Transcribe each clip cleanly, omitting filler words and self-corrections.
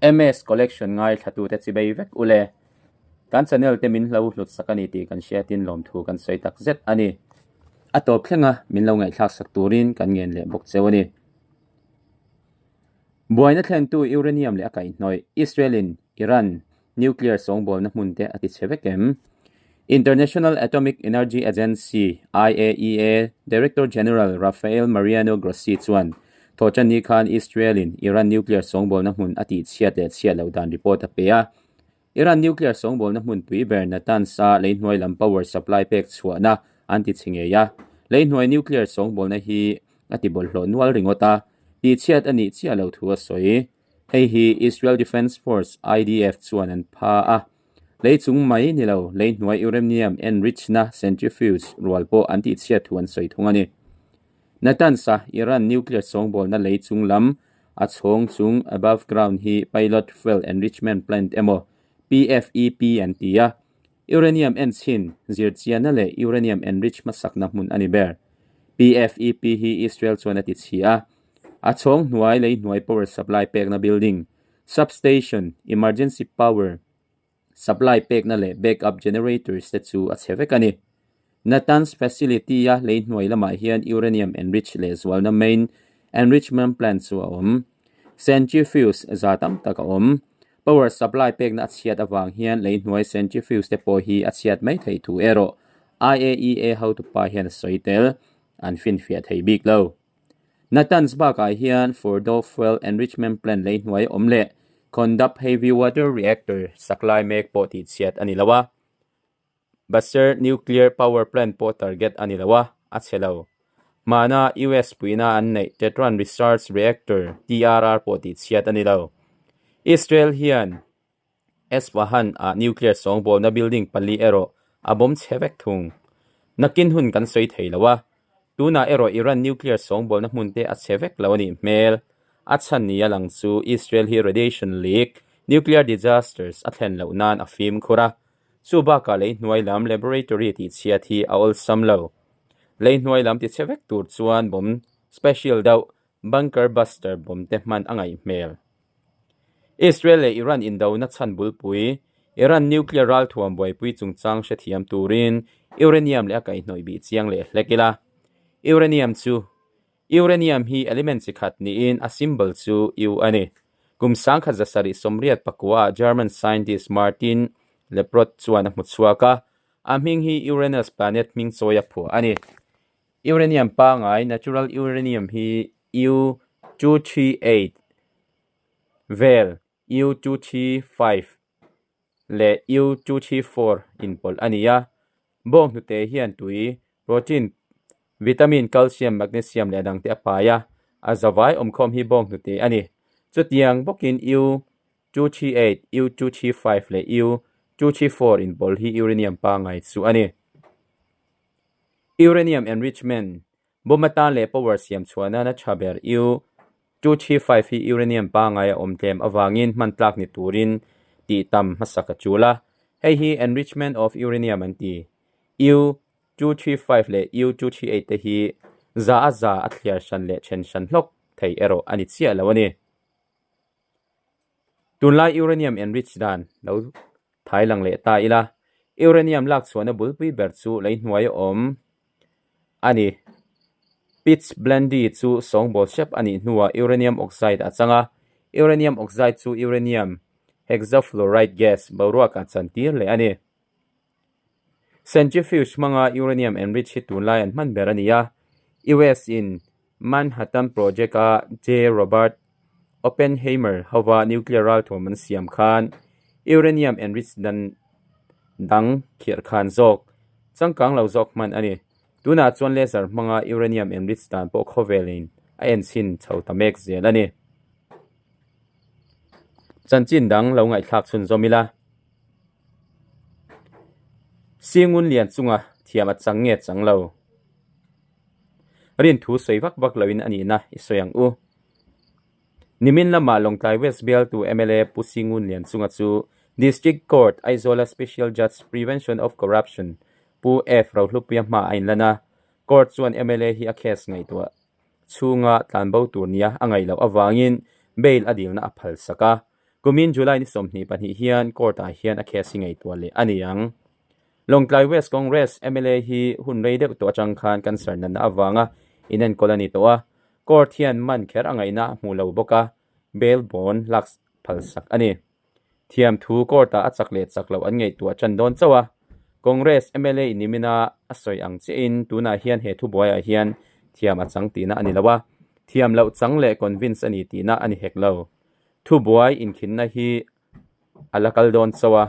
MS Collection ngaithlatute chibei vek u le. Kan channel te min hlo hlut sak a ni tih kan hriatin lawmthu kan sawi tak zet a ni. A tawp thlenga min lo ngaihthlak sak turin kan ngen leh bawk cheu a ni. Buaina thlentu Uranium leh a kaihhnawih Israel-in Iran nuclear sawngbawlna hmun te a ti chhe vek em? International Atomic Energy Agency, IAEA, Director General Rafael Mariano Grossi chuan Thawhṭanni khan Israel-in Iran nuclear sawngbawlna hmun a tihchhiat leh chhiat loh dan report a pe a. Iran nuclear sawngbawlna hmunpui ber Natanz-a leihnuai lam power supply pek chhuahna an ti chhe ngei a. Leihnuai nuclear sawngbawlna hi a ti bawlhhlawh nual ringawt a, tihchhiat a nih chiah loh thu a sawi. Hei hi Israel Defence Force, IDF, chuan an pha a. Lei chung mai ni lo, lei hnuai uranium enrich-na centrifuge rual pawh an tihchhiat thu an sawi thung a ni. Natanz-a Iran nuclear sawngbawlna lei chung lam a chhawng chung above ground hi Pilot Fuel Enrichment Plant emaw PFEP an ti a. Uranium enchhin, zirchianna leh uranium enrich hmasakna hmun a ni ber. PFEP hi Israel chuan a ti chhi a. A chhawng hnuai lei hnuai power supply pekna building, substation, emergency power supply pekna leh backup generators te chu a chhe vek a ni. Natanz facility-a lei hnuai lamah hian uranium enrich leh zualna main enrichment plant chu a awm. Centrifuge za tam tak a awm. Power supply pekna a chhiat avang hian lei hnuai centrifuge te pawh hi a chhiat mai theih thu erawh IAEA hotupa hian a sawi tel. An finfiah thei bik lo. Natanz bakah hian Fordow Fuel Enrichment Plant lei hnuai awm leh Khondab Heavy Water Reactor sak lai mek pawh tihchhiat a ni lo a. Basser Nuclear Power Plant pawh target a ni lo a, a chhe lo. Hmana US puihna an neih Tetran Research Reactor, TRR, pawh tihchhiat a ni lo. Israel hian Esfahan ah nuclear sawngbawlna building pali erawh a bawm chhe vek thung. Nakin hun kan sawi thei lo a, tunah erawh Iran nuclear sawngbawlna hmun te a chhe vek lo a nih hmel. A chhan ni a lang chu Israel hi radiation leak, nuclear disasters a thlen loh nan a fimkhur a, chu bakah lei hnuai lam laboratory tihchhiat hi a awlsam lo. Lei hnuai lam tichhe vek tur chuan bawm special deuh bunker buster bawm te hman a ngaih hmel. Israel leh Iran indona chhan bulpui, Iran nuclear ralthuam buaipui chungchang hrethiam turin uranium leh a kaihhnawih bih chiang leh hlek ila. Uranium chu Uranium hi element chi khat niin a symbol chu U a ni. Kum 1784 ah German scientist Martin Leproth chuan a hmu chhuak a, a hming hi Uranus planet hming chawi a phuah a ni. Uranium pangai, natural uranium, hi U238 vel, U235 leh U234 inpawlh a ni a. Bawng hnute hian tui, protein, vitamin, calcium, magnesium leh a dangte a pai a, a zavai awmkhawm hi bawng hnute a ni. Chutiang bawkin U238, U235 leh U234 inpawlh hi uranium pangai chu a ni. Uranium enrichment, bomb atan leh power siam chhuah nana tha ber U235 hi uranium pangai a awm tlem avangin hman tlak ni turin tih tam hmasak a tul a. Hei hi enrichment of uranium an ti. U235 leh U238 te hi za a za a thliar hran leh then hran hlawk thei erawh a ni chiah lo a ni. Tunlai uranium enrich dan lo thai lang leh ta ila, uranium lak chhuahna bulpui ber chu lei hnuai a awm a ni. Pitchblende chu sawngbawl hrep a nih hnuah uranium oxide a chang a, uranium oxide chu uranium hexafluoride gas boruakah chantir leh a ni. Centrifuge hmanga uranium enrich hi tunlai an hman ber a ni a, US in Manhattan Project-a J. Robert Oppenheimer hova nuclear ralthuam an siam khan uranium enrich dan dang khirh khan zawk changkang lo zawk hman a ni. Tunah chuan laser hmanga uranium enrich dan pawh khawvelin a enchhin chho ta mek zel a ni. Chanchin dang lo ngaihthlak chhunzawm ila. Singun lian chunga thiam a chang nge chang lo. Rin thu sawi vak vak loin a nihna i sawi ang u. Nimin lamah Lawngtlai West bialtu mla Pu Singun Lian chunga chu District Court Aizawla Special Judge Prevention of Corruption Pu F Rohlupuia hmaah a inlan a, Court chuan mla hi a case ngaihtuah chhunga tlanbo tur nia a ngaih loh avangin bail a dilna a phalsak a. Kumin July ni 22 hian court-ah hian a case hi ngaihtuah leh a ni ang. Lawngtlai West Congress mla hi hun rei deuh tawh atang khan cancer natna avanga inenkawl a ni tawh a, court hian man kher a ngaihna a hmuh lo bawk a, bail bond lak phalsak a ni. Thiam thu court-ah a chak leh chak loh an ngaihtuah tan dawn chauh a, Congress mla inimina a sawi ang chiahin tunah hian he thubuaiah hian thiam a chang tihna a ni lo a, thiam loh chang leh convince a ni tihna a ni hek lo. Thubuai inkhinna hi a la kal dawn chauh a,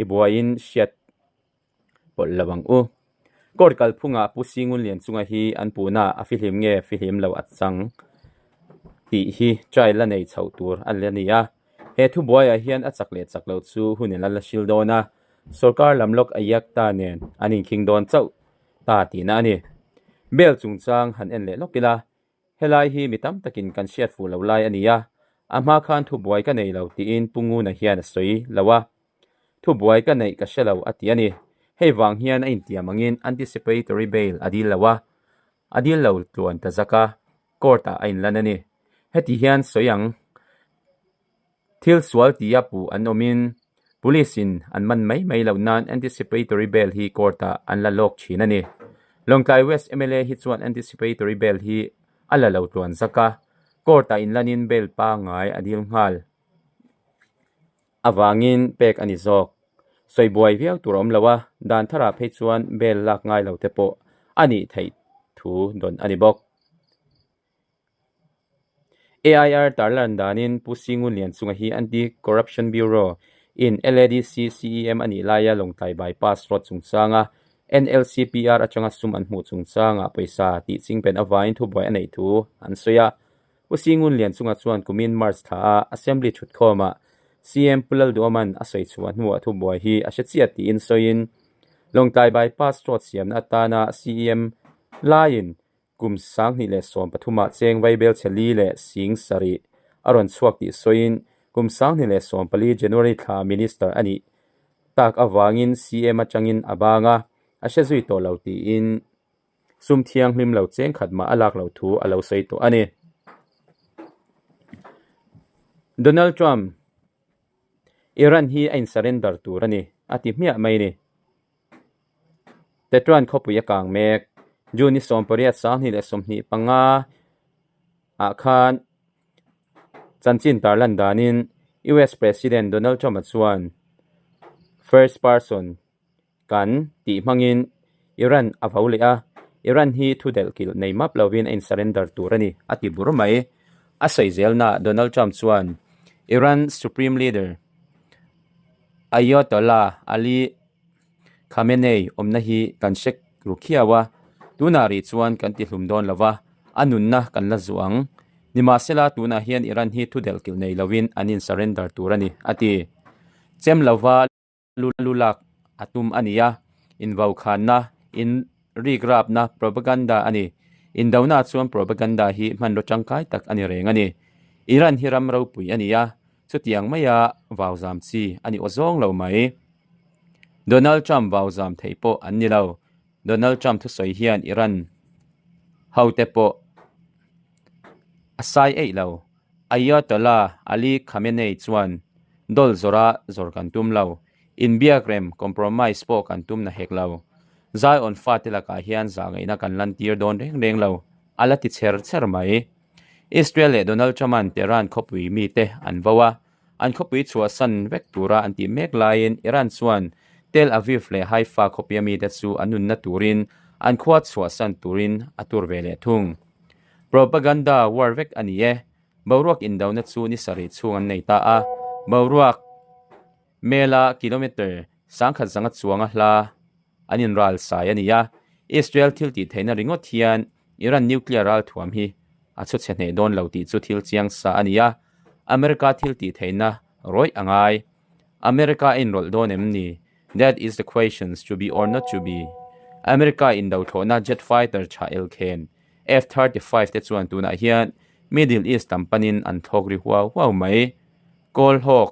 i buaiin hriat pawlh lo ang u. Court kalphungah Pu Singunlian chunga hi an puhna a fihlim nge fihlim lo a chang tih hi trial la nei chhoh tur a la ni a. He thubuaiah hian a chak leh chak lo chu hun in a la hril dawn a, sorkar lam lawk a iak ta nen an inkhing dawn chauh ta tihna a ni. Bail chungchang han en leh lawk ila, helai hi mi tam takin kan hriat fuh lo lai a ni a, a hma khan thubuai ka nei lo tiin Pu Nguna hian a sawi lo a. Thubuai ka neih ka hre lo a ti a ni. Hei vang hian a intiam angin anticipatory bail a dil lo a, a dil lo tluan ta zak a, court ah a inlan a ni. Heti hian sawi ang, thil sual tia puh an awmin police in an man mai mai loh nan anticipatory bail hi court ah an la lawk thin a ni. Lawngtlai West mla hi chuan anticipatory bail hi a la lo tluan zak a, court ah inlanin bail pangngai a dil nghal. Avangin pek a ni zawk. Sawi buai viau tur a awm lo a, dan tharah phei chuan bail lak ngai lo te pawh a nih theih thu dawn a ni bawk. AIR tarlan danin Pu Singun Lianchunga hi Anti-Corruption Bureau in LADC CEM a nih laia Lawngtlai Bypass Road chungchanga NLCPR atanga sum an hmuh chungchangah pawisa tih chingpen avangin thubuai a neih thu an sawi a. Pu Singun Lianchunga chuan kumin March thla a Assembly thutkhawmah CM Pu Lalduaman a sawi chhuah hnuah thubuai hi a hre chiah tiin sawiin Lawngtlai Bypass Road siamna atana CEM laiin kum 2013 ah cheng vaibel chhe li leh sing sarih a rawn chhuak tih sawiin kum 2014 January thla Minister a nih tak avangin CM atangin a bang a, a hre zui tawh lo tiin Sum thianghlim lo cheng khat mah a lak loh thu a lo sawi tawh a ni. Donald Trump, Iran hi a in surrender tur a ni, a ti hmiah mai ni. Tehran khawpui a kang mek. June ni 18 2025 ah khan chanchin tarlan danin US President Donald Trump-a chuan first person Kan tih hmangin Iran a vo leh a, Iran hi thu delh kilh nei map lovin a in surrender tur a ni, a ti bur mai. A sawi zelnaah Donald Trump chuan Iran Supreme Leader Ayatollah Ali Khamenei awmna hi kan hre ru khiau a, tunah rih chuan kan ti hlum dawn lo va, a nunna kan la zuh ang. Nimahsela tunah hian Iran hi thu delh kilh nei lovin an in surrender tur a ni, a ti. Chem lova. Lu lak a tum a ni a, invokhanna, in rikrapna, propaganda a ni. Indona chuan propaganda hi hmanraw tangkai tak a ni reng a ni. Iran hi ram ropui a ni a, chutiang maia vauzam chi a ni awzawng lo mai. Donald Trump vauzam thei pawh an ni lo. Donald Trump thusawi hian Iran hote pawh a sai eih lo. Ayatollah Ali Khamenei chuan, Dawlh zawrah zawr kan tum lo. Inbiak rem, compromise, pawh kan tum na hek lo. Zion fate lakah hian zahngaihna kan lantir dawn reng reng lo, a la ti chher chher mai. Israel leh Donald Trump-a'n Tehran khawpui mite an vo a, an khawpui chhuahsan vek tura an tih mek laiin Iran chuan Tel Aviv leh Haifa khawpuia mite chu an nunna turin an khua chhuahsan turin a tur ve leh thung. Propaganda war vek a ni e. Boruak indona chu ni sarih chhung an nei ta a, boruak mela kilometre 10,000 zanga chuanga hla an inral sai a ni a. Israel thil tih theihna ringawt hian Iran nuclear ralthuam hi a chhu chhe hneh dawn lo tih chu thil chiang sa a ni a, America thil tih theihna rawih a ngai. America a inrawlh dawn em ni? That is the questions to be or not to be. America indo thlawhna jet fighter tha elkhen F-35 te chuan tunah hian Middle East lam panin an thlawk ri huau huau mai. Kawl hlawk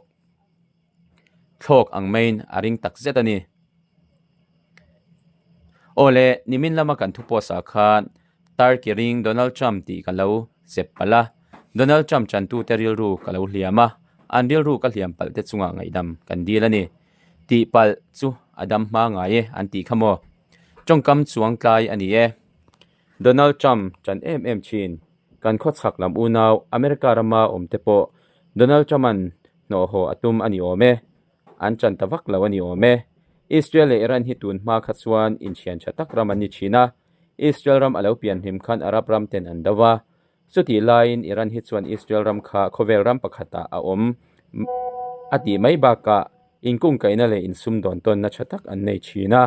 thlawk ang maiin a ring tak zet a ni. Aw le, nimin lama kan thu post ah khan Turkey ring Donald Trump tih ka lo zep palh a, Donald Trump chantute rilru ka lo hliam a. An rilru ka hliam palh te chungah ngaihdam kan dil a ni. Tih palh chu a dam hma ngai e an tih kha maw? Tawngkam chuang tlai a ni e. Donald Trump ṭan em em ṭhin. Kan khawchhak lam unau America rama awm te pawh Donald Trump-a'n hnawh haw a tum a ni awm e. An ṭan ta vak lo a ni awm e. Israel leh Iran hi tun hma kha chuan inthian ṭha tak ram an ni ṭhin a. Israel ram a lo pian hlim khan Arab ram ten an do a. Chutih laiin Iran hi chuan Israel ram kha khawvel ram pakhatah a awm a tih mai bakah inkungkaihna leh insumdawn tawnna tha tak an nei thin a.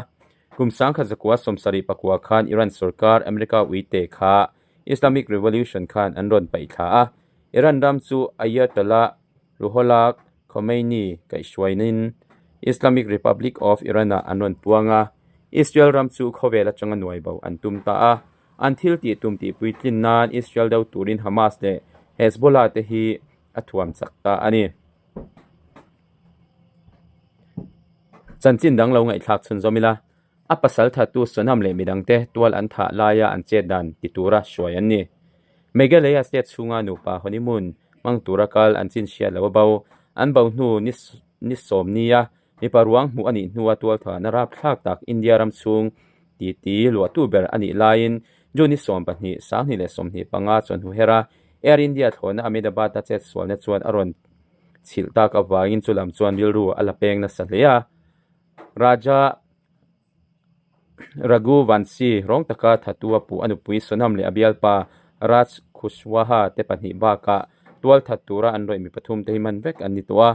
Kum sangkhat zakua sawmsarih pakua khan Iran sorkar America uite kha Islamic Revolution khan an rawn paih thla a. Iran ram chu Ayatollah Ruhollah Khomeini kaihhruainin Islamic Republic of Iran-ah an rawn puang a. Israel ram chu khawvel atanga nuai bo an tum ta a. An thil tih tum tih puitlin nan Israel do turin Hamas leh Hezbollah te hi a thuam chak ta a ni. Chanchin dang lo ngaihthlak chhunzawm ila, a pasal thattu Sonam leh midangte tual an thah laia an chet dan ti tura hruai an ni. Meghalaya state chhunga nupa honeymoon hmang tura kal an chin hriat lo a bo. An bo hnu ni sawm nia Mipa ruang hmuh a nih hnua tualthahna rapthlak tak India ram chhung titi luahtu ber a nih laiin June ni 12, 2025 chuan hnuher a, Air India thlawhna Ahmedabad-a chetsualna chuan a rawn chhilh tak avangin chulam chuan rilru a la peng nasa hle a. Raja Raghuvanshi rawng taka thatu a puh a nupui Sonam leh a bialpa Raj Kushwaha te pahnih bakah tualthat tura an rawih mi pathum te hi man vek an ni tawh a.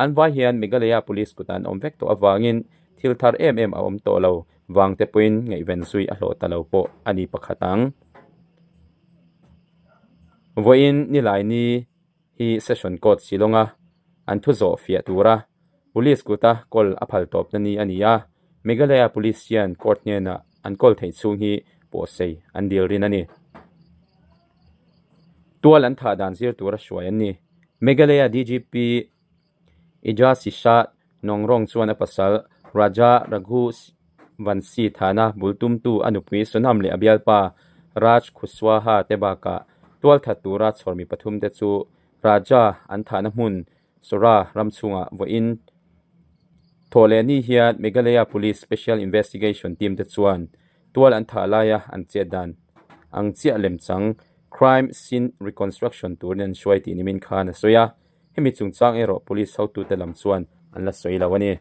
An vai hian Meghalaya Police kutah an awm vek tawh avangin thil thar em em a awm tawh lo vang te pawhin ngaihven zui a hlawh ta lo pawh a ni pakhat ang. Vawiin Nilaini hi Session Court Shillong-a an thu zawh fiah tura Police kuta kawl a phal tawpna ni a ni a, Meghalaya Police hian court hnenah an kawl theih chhung hi pawhsei an dil rin a ni. Tual an thah dan zir tura hruai an ni. Meghalaya DGP Ijaz Shah Nongrong chuan a pasal Raja Raghu Vansi thana bul tumtu a nupui Sonam leh a bialpa Raj Kushwaha te bakah tualthat tura chhawr mi pathum te chu Raja an thahna hmun Sora ram chhungah vawiin thawh leh ni hian Meghalaya Police Special Investigation Team te chuan tual an thah laia an chet dan ang chiah lemchang Crime Scene Reconstruction turin an hruai tih nimin khan a sawi a. Hemi chungchang erawh Police hotute lam chuan an la sawi lo a ni.